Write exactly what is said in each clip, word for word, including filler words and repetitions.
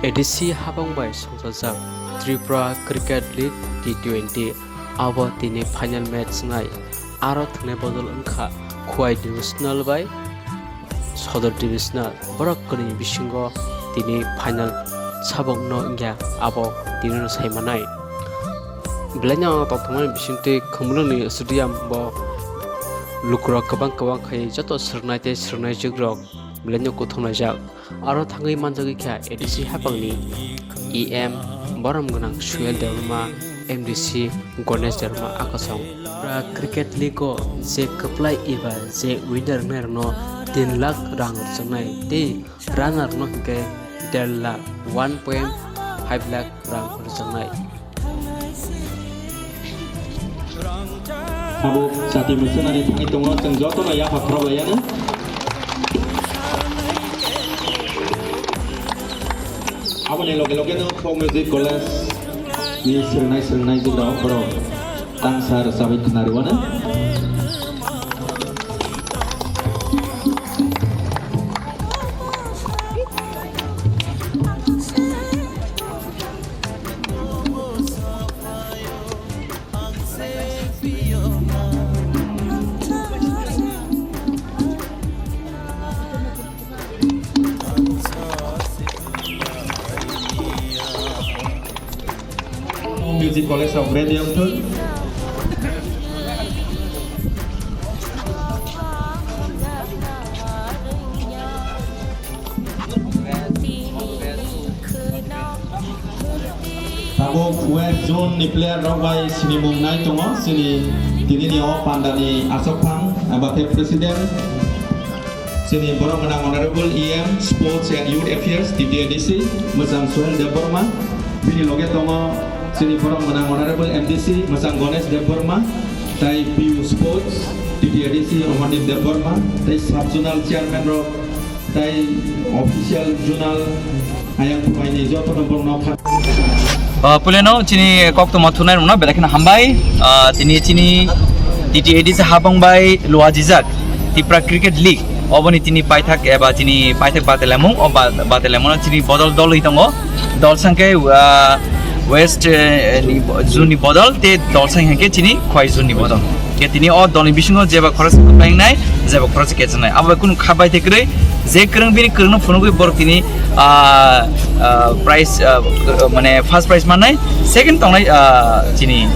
A D C habang bai songchajak Tripura Cricket League T twenty, abo tini final match wngnai. Aro thwngnai bodol wngkha Khowai Divisional bai Sodor Divisional. Borok kwnwi bisingo tini final sabokno wngya, abo tinino saimanai. Belaino tongthokmani bisingtwi Khumulwngni stadium bo lukurok kwbang kwbang khai joto swrwngnai tei swrwngnaijwkrok belaino kuthumlaijak. Aro thangwi manjagwi kha A D C hapangni E M borom gwnang Suel Debbarma, M D C Ganesh Debbarma akosong. Pra Cricket League o je kwplai eba je winner wngnai rokno tin lakh rang rwjaknai tei runner no hwnkhe der lakh, one point five lakh rang rwjaknai. Abo chati missionary thangwi tongo, chwng jotono yapha khorok laiyano. Aboni loge loge no Folk Music College ni swrwngnai swrwngnai jwk rok borok tangsa rwchabwi khna rwano. Music College of Greater Yongthung. Tabuk West Zone ni player rok bai sinimung nai tongo, chini tini ni o panda ni asok phang, abo khe president. Chini borok gwnang Honorable E M Sports and Youth Affairs, T T A D C, Mwchang Suhel Debbarma. Bini loge tongo chini borok gwnang Honorable M D C, Mwchang Ganesh Debbarma, tai P U Sports, T T A D C, Amardeep Debbarma, tai Sub Zonal Chairman rok, tai Official Zonal, ayang phumaini joto no borok no kha. Ah, puileno chini koktwma thunai rokno belai kheno hambai. Ah, tini chini T T A D C habang bai luajijak Tipra Cricket League, oboni tini paithak eba chini paithak batelemung, o ba-, batelemungno chini bodol dol ri tongo. Dol sangke, ah, West, eh, ni bo-, zone ni bodol, te dol sang hingke chini Khowai zone ni bodol. Ke tini o dol ni bisingo jeba khoroksa khenai, jeba khoroksa kechenai. Abo kunu khabai te kwrwi, je kwrwng bini kwrwngno phunugwi borok tini, ah, ah, prize, ah, mane first prize mannai, second tongnai, ah, chini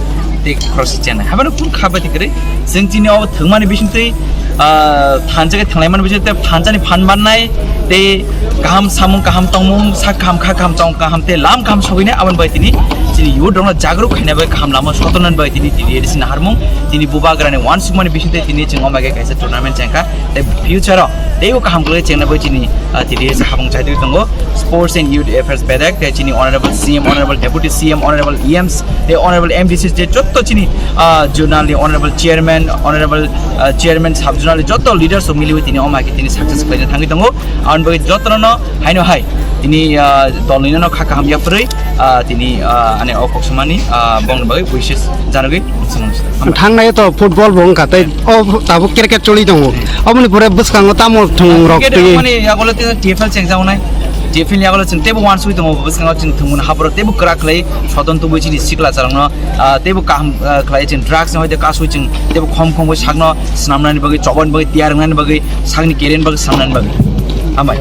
tei khoroksa chennai. Haibano kunu khabai te kwrwi, chwng chini o thwngmani bisingtwi, ah, thansa khe thwnglaimani bisingtwi thansa ni phan mannai, tei kaham samung, kaham tongmung, sak kaham, kha kaham, chong kaham, tei lam kaham sogwinai, aboni bai tini chini youth rokno jagruk khaina bai kaham lama sotonani bai tini, tini A D C naharmung, tini bubagrani uansukmani bisingtwi tini chwng omage kaisa tournament chengkha. Tei future o teibo kaham kwlwi chengna bai chini, ah, T T A D C habang chaitwi tongo. Sports and Youth Affairs bedek, tei chini Honorable C M, Honorable Deputy C M, Honorable E Ms, tei Honorable M D C, je jotto chini, ah, zonal ni Honorable Chairman, Honorable, ah, Chairman, Sub Zonal ni jotto leaders rok miliwi tini omage tini success khlaina thangwi tongo. Aboni bagwi jotono haino hai tini, ah, dol nino kha kaham yapharwi, ah, tini, ah, ani o kok samani, ah, bongni bagwi wishes janagwi. Thangnai to football bo wngkha, tei o tabuk cricket choli tongo. Oboni pore bwskango tamo thwng rok Cricket twi. Mani yagolo te T F L chengjagonai. T F L yagolo chwng teibo uansugwi tongo, bwskango chwng thwngmung hapharo teibo kwrak khlai soton tubui chini sikla charokno, ah, teibo kaham, ah, khlai chwng drugs no hoite kasui chwng teibo khom khom bai sakno swnamnani bagwi, chobani bagwi, tiyar wngnani bagwi, sakni career ni bagwi swnamnani bagwi. Hambai.